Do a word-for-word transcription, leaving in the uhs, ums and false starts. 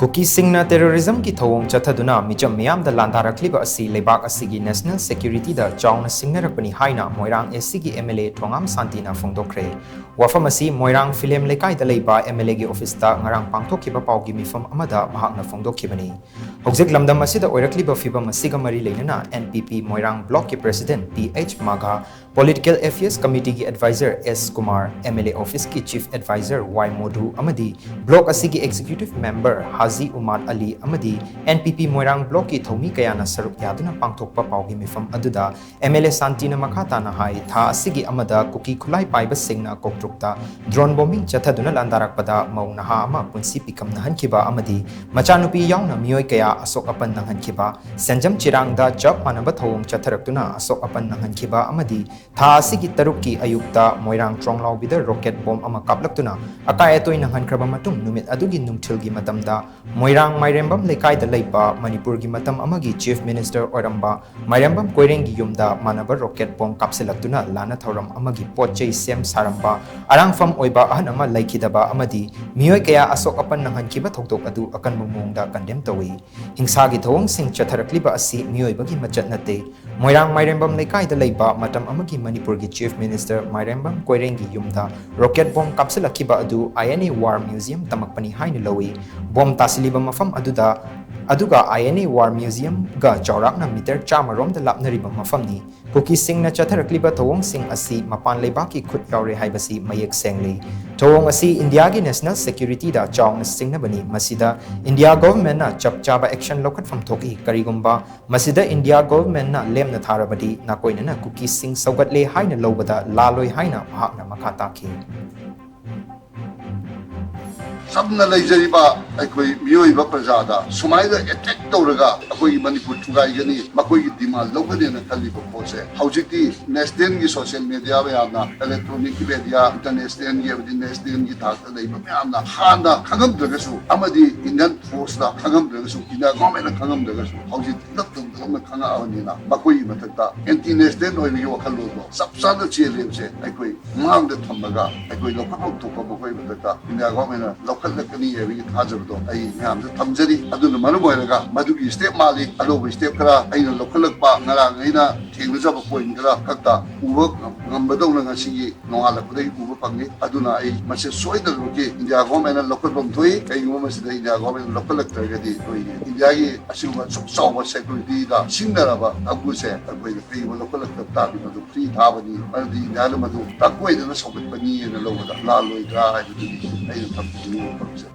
ꯀꯨꯀꯤꯁꯤꯡꯅ terrorism ꯒꯤ ꯊꯧꯑꯣꯡ ꯆꯠꯊꯗꯨꯅ ꯃꯤꯆꯝ ꯃꯤꯌꯥꯝꯗ ꯂꯥꯟꯗꯥꯔꯛꯂꯤꯕ ꯑꯁꯤ ꯂꯩꯕꯥꯛ ꯑꯁꯤꯒꯤ national security ꯗ ꯆꯥꯎꯅ ꯁꯤꯡꯅꯔꯛꯄꯅꯤ ꯍꯥꯏꯅ ꯃꯣꯏꯔꯥꯡ AC ꯒꯤ MLA ꯊꯣꯉꯥꯝ ꯁꯥꯟꯇꯤꯅ ꯐꯣꯡꯗꯣꯛꯈ꯭ꯔꯦ꯫ ꯋꯥꯐꯝ ꯑꯁꯤ ꯃꯣꯏꯔꯥꯡ ꯐꯤꯂꯦꯝ ꯂꯩꯀꯥꯏꯗ ꯂꯩꯕ MLA ꯒꯤ office ꯇ ꯉꯔꯥꯡ ꯄꯥꯡꯊꯣꯛꯈꯤꯕ ꯄꯥꯎꯒꯤ ꯃꯤꯐꯝ ꯑꯃꯗ ꯃꯍꯥꯛꯅ ꯐꯣꯡꯗꯣꯛꯈꯤꯕꯅꯤ꯫ ꯍꯧꯖꯤꯛ ꯂꯝꯗꯝ ꯑꯁꯤꯗ ꯑꯣꯏꯔꯛꯂꯤꯕ ꯐꯤꯕꯝ ꯑꯁꯤꯒ ꯃꯔꯤ ꯂꯩꯅꯅ NPP ꯃꯣꯏꯔꯥꯡ block ꯀꯤ president Ph ꯃꯥꯒꯥ, Political Affairs Committee ꯒꯤ advisor S Kumar, MLA office ꯀꯤ chief advisor Y ꯃꯣꯙꯨ ꯑꯃꯗꯤ block ꯑꯁꯤꯒꯤ executive member ꯍꯥꯖꯤ ꯎꯃꯥꯔ ꯑꯂꯤ ꯑꯃꯗꯤ NPP ꯃꯣꯏꯔꯥꯡ block ꯀꯤ ꯊꯧꯃꯤ ꯀꯌꯥꯅ ꯁꯔꯨꯛ ꯌꯥꯗꯨꯅ ꯄꯥꯡꯊꯣꯛꯄ ꯄꯥꯎꯒꯤ ꯃꯤꯐꯝ ꯑꯗꯨꯗ MLA ꯁꯥꯟꯇꯤꯅ ꯃꯈꯥ ꯇꯥꯅ ꯍꯥꯏ, ꯊꯥ ꯑꯁꯤꯒꯤ ꯑꯃꯗ ꯀꯨꯀꯤ ꯈꯨꯠꯂꯥꯏ ꯄꯥꯏꯕꯁꯤꯡꯅ ꯀꯣꯛꯇ꯭ꯔꯨꯛꯇ drone bombing ꯆꯠꯊꯗꯨꯅ ꯂꯥꯟꯗꯥꯔꯛꯄꯗ ꯃꯧ ꯅꯍꯥ ꯑꯃ ꯄꯨꯟꯁꯤ ꯄꯤꯀꯝꯅꯍꯟꯈꯤꯕ ꯑꯃꯗꯤ ꯃꯆꯥꯅꯨꯄꯤ ꯌꯥꯎꯅ ꯃꯤꯑꯣꯏ ꯀꯌꯥ ꯑꯁꯣꯛ ꯑꯄꯟ ꯅꯪꯍꯟꯈꯤꯕ, ꯁꯦꯟꯖꯝ ꯆꯤꯔꯥꯡꯗ ꯆꯞ ꯃꯥꯟꯅꯕ ꯊꯧꯑꯣꯡ ꯆꯠꯊꯔꯛꯇꯨꯅ ꯑꯁꯣꯛ ꯑꯄꯟ ꯅꯪꯍꯟꯈꯤꯕ ꯑꯃꯗꯤ ꯊꯥ ꯑꯁꯤꯒꯤ ꯇꯔꯨꯛꯀꯤ ꯑꯌꯨꯛꯇ ꯃꯣꯏꯔꯥꯡ ꯇ꯭ꯔꯣꯡꯂꯥꯎꯕꯤꯗ rocket bomb ꯑꯃ ꯀꯥꯞꯂꯛꯇꯨꯅ ꯑꯀꯥꯏ ꯑꯇꯣꯏ ꯅꯪꯍꯟꯈ꯭ꯔꯕ ꯃꯇꯨꯡ, ꯅꯨꯃꯤꯠ ꯑꯗꯨꯒꯤ ꯅꯨꯡꯊꯤꯜꯒꯤ ꯃꯇꯝꯗ ꯃꯣꯏꯔꯥꯡ ꯃꯥꯏꯔꯦꯝꯕꯝ ꯂꯩꯀꯥꯏꯗ ꯂꯩꯕ ꯃꯅꯤꯄꯨꯔꯒꯤ ꯃꯇꯝ ꯑꯃꯒꯤ chief minister ꯑꯣꯏꯔꯝꯕ ꯃꯥꯏꯔꯦꯝꯕꯝ ꯀꯣꯏꯔꯦꯡꯒꯤ ꯌꯨꯝꯗ ꯃꯥꯟꯅꯕ rocket bomb ꯀꯥꯞꯁꯤꯜꯂꯛꯇꯨꯅ ꯂꯥꯟꯅ ꯊꯧꯔꯝ ꯑꯃꯒꯤ ꯄꯣꯠ ꯆꯩ ꯁꯦꯝ ꯁꯥꯔꯝꯕ ꯑꯔꯥꯡꯐꯝ ꯑꯣꯏꯕ ꯑꯍꯜ ꯑꯃ ꯂꯩꯈꯤꯗꯕ ꯑꯃꯗꯤ ꯃꯤꯑꯣꯏ ꯀꯌꯥ ꯑꯁꯣꯛ ꯑꯄꯟ ꯅꯪꯍꯟꯈꯤꯕ ꯊꯧꯗꯣꯛ ꯑꯗꯨ ꯑꯀꯟꯕ ꯃꯑꯣꯡꯗ condemn ꯇꯧꯏ꯫ ꯍꯤꯡꯁꯥꯒꯤ ꯊꯧꯑꯣꯡꯁꯤꯡ ꯆꯠꯊꯔꯛꯂꯤꯕ ꯑꯁꯤ ꯃꯤꯑꯣꯏꯕꯒꯤ ꯃꯆꯠ ꯅꯠꯇꯦ꯫ ꯃꯣꯏꯔꯥꯡ ꯃꯥꯏꯔꯦꯝꯕꯝ ꯂꯩꯀꯥꯏꯗ ꯂꯩꯕ ꯃꯇꯝ ꯑꯃꯒꯤ ꯃꯅꯤꯄꯨꯔꯒꯤ chief minister ꯃꯥꯏꯔꯦꯝꯕꯝ ꯀꯣꯏꯔꯦꯡꯒꯤ ꯌꯨꯝꯗ rocket bomb ꯀꯥꯞꯁꯤꯜꯂꯛꯈꯤꯕ ꯑꯗꯨ INA war museum ꯇꯝꯃꯛꯄꯅꯤ ꯍꯥꯏꯅ ꯂꯧꯏ꯫ Bomb ꯇꯥꯁꯤꯜꯂꯤꯕ ꯃꯐꯝ ꯑꯗꯨꯗ, ꯑꯗꯨꯒ INA war museum ꯒ ꯆꯥꯎꯔꯥꯛꯅ meter ꯆꯥꯝꯃ ꯔꯣꯝꯗ ꯂꯥꯞꯅꯔꯤꯕ ꯃꯐꯝꯅꯤ꯫ ꯀꯨꯀꯤꯁꯤꯡꯅ ꯆꯠꯊꯔꯛꯂꯤꯕ ꯊꯧꯑꯣꯡꯁꯤꯡ ꯑꯁꯤ ꯃꯄꯥꯟ ꯂꯩꯕꯥꯛꯀꯤ ꯈꯨꯠ ꯌꯥꯎꯔꯦ ꯍꯥꯏꯕꯁꯤ ꯃꯌꯦꯛ ꯁꯦꯡꯂꯤ꯫ ꯊꯧꯑꯣꯡ ꯑꯁꯤ ꯏꯟꯗꯤꯌꯥꯒꯤ national security ꯗ ꯆꯥꯎꯅ ꯁꯤꯡꯅꯕꯅꯤ꯫ ꯃꯁꯤꯗ ꯏꯟꯗꯤꯌꯥ government ꯅ ꯆꯞ ꯆꯥꯕ action ꯂꯧꯈꯠꯐꯝ ꯊꯣꯛꯏ꯫ ꯀꯔꯤꯒꯨꯝꯕ ꯃꯁꯤꯗ ꯏꯟꯗꯤꯌꯥ government ꯅ ꯂꯦꯝꯅ ꯊꯥꯔꯕꯗꯤ ꯅꯥꯀꯣꯏꯅꯅ ꯀꯨꯀꯤꯁꯤꯡ ꯁꯧꯒꯠꯂꯦ ꯍꯥꯏꯅ ꯂꯧꯕꯗ ꯂꯥꯜꯂꯣꯏ ꯍꯥꯏꯅ ꯃꯍꯥꯛꯅ ꯃꯈꯥ ꯇꯥꯈꯤ꯫ ꯆꯝꯅ ꯂꯩꯖꯔꯤꯕ ꯑꯩꯈꯣꯏ ꯃꯤꯑꯣꯏꯕ ꯄ꯭ꯔꯖꯥꯗ ꯁꯨꯃꯥꯏꯅ attack ꯇꯧꯔꯒ ꯑꯩꯈꯣꯏꯒꯤ ꯃꯅꯤꯄꯨꯔ ꯊꯨꯒꯥꯏꯒꯅꯤ, ꯃꯈꯣꯏꯒꯤ demand ꯂꯧꯒꯅꯤꯅ ꯈꯜꯂꯤꯕ ꯄꯣꯠꯁꯦ ꯍꯧꯖꯤꯛꯇꯤ national ꯒꯤ social media ꯃꯌꯥꯝꯅ, electronic media, international ꯒꯤ ꯑꯃꯗꯤ national ꯒꯤ ꯊꯥꯛꯇ ꯂꯩꯕ ꯃꯌꯥꯝꯅ ꯍꯥꯟꯅ ꯈꯪꯉꯝꯗ꯭ꯔꯒꯁꯨ ꯑꯃꯗꯤ Indian force ꯇ ꯈꯪꯉꯝꯗ꯭ꯔꯒꯁꯨ, India government ꯅ ꯈꯪꯉꯝꯗ꯭ꯔꯒꯁꯨ ꯍꯧꯖꯤꯛ ꯇꯞ ꯇꯞꯅ ꯌꯥꯝꯅ ꯈꯪꯉꯛꯑꯕꯅꯤꯅ ꯃꯈꯣꯏꯒꯤ ꯃꯊꯛꯇ ꯑꯦꯟꯇꯤ ꯅꯦꯁꯅꯦꯜ ꯑꯣꯏꯕꯒꯤ ꯋꯥꯈꯜꯂꯣꯟꯗꯣ ꯆꯞ ꯆꯥꯅ ꯆꯦꯜꯂꯦꯕꯁꯦ ꯑꯩꯈꯣꯏ ꯃꯥꯡꯗ ꯊꯝꯃꯒ ꯑꯩꯈꯣꯏ ꯂꯧꯈꯠꯐꯝ ꯊꯣꯛꯄ ꯃꯈꯣꯏꯒꯤ ꯃꯊꯛꯇ ꯏꯟꯗꯤꯌꯥ ꯒꯣꯔꯃꯦꯟꯅ ꯂꯧꯈꯠꯂꯛꯀꯅꯤ ꯍꯥꯏꯕꯒꯤ ꯊꯥꯖꯕꯗꯣ ꯑꯩ ꯃꯌꯥꯝꯗ ꯊꯝꯖꯔꯤ꯫ ꯑꯗꯨꯅ ꯃꯔꯝ ꯑꯣꯏꯔꯒ ꯃꯗꯨꯒꯤ ꯁ꯭ꯇꯦꯞ ꯃꯥꯜꯂꯤ꯫ ꯑꯅꯧꯕ ꯁ꯭ꯇꯦꯞ ꯈꯔ ꯑꯩꯅ ꯂꯧꯈꯠꯂꯛꯄ ꯉꯔꯥꯡ ꯑꯩꯅ ꯊꯦꯡꯅꯖꯕ ꯄꯣꯏꯟ ꯈꯔ ꯈꯛꯇ ꯎꯕ ꯉꯝꯕꯗꯧꯅ ꯉꯁꯤꯒꯤ ꯅꯣꯡꯉꯥꯜꯂꯛꯄꯗꯒꯤ ꯎꯕ ꯐꯪꯉꯤ꯫ ꯑꯗꯨꯅ ꯑꯩ ꯃꯁꯤ ꯁꯣꯏꯗꯅꯃꯛꯀꯤ ꯏꯟꯗꯤꯌꯥ ꯒꯣꯔꯃꯦꯟꯅ ꯂꯧꯈꯠꯐꯝ ꯊꯣꯛꯏ꯫ ꯀꯩꯒꯨꯝꯕ ꯃꯁꯤꯗ ꯏꯟꯗꯤꯌꯥ ꯒꯣꯔꯃꯦꯟꯅ ꯂꯧꯈꯠꯂꯛꯇ꯭ꯔꯒꯗꯤ ꯑꯩꯈꯣꯏꯒꯤ ꯏꯟꯗꯤꯌꯥꯒꯤ ꯑꯁꯤꯒꯨꯝꯕ ꯑꯁꯨꯛ ꯆꯥꯎꯕ ꯁꯦꯀ꯭ꯌꯨꯔꯤꯇꯤꯗ ꯁꯤꯡꯅꯔꯕ ꯀꯥꯡꯕꯨꯁꯦ ꯑꯩꯈꯣꯏꯅ ꯀꯩꯒꯨꯝꯕ ꯂꯧꯈꯠꯂꯛꯇꯕ ꯇꯥꯔꯗꯤ ꯃꯗꯨ ꯐ꯭ꯔꯤ ꯊꯥꯕꯅꯤ, ꯃꯔꯝꯗꯤ ꯏꯟꯗꯤꯌꯥꯅ ꯃꯗꯨ ꯇꯥꯡꯀꯣꯏꯗꯅ ꯁꯧꯒꯠꯄꯅꯤ ꯍꯥꯏꯅ ꯂꯧꯕꯗ ꯂꯥꯜꯂꯣꯏꯗ꯭ꯔꯥ ꯍꯥꯏꯕꯗꯨꯗꯤ ꯑꯩꯅ ꯊꯝꯖꯅꯤꯡꯕ ꯋꯥꯐꯝꯁꯦ꯫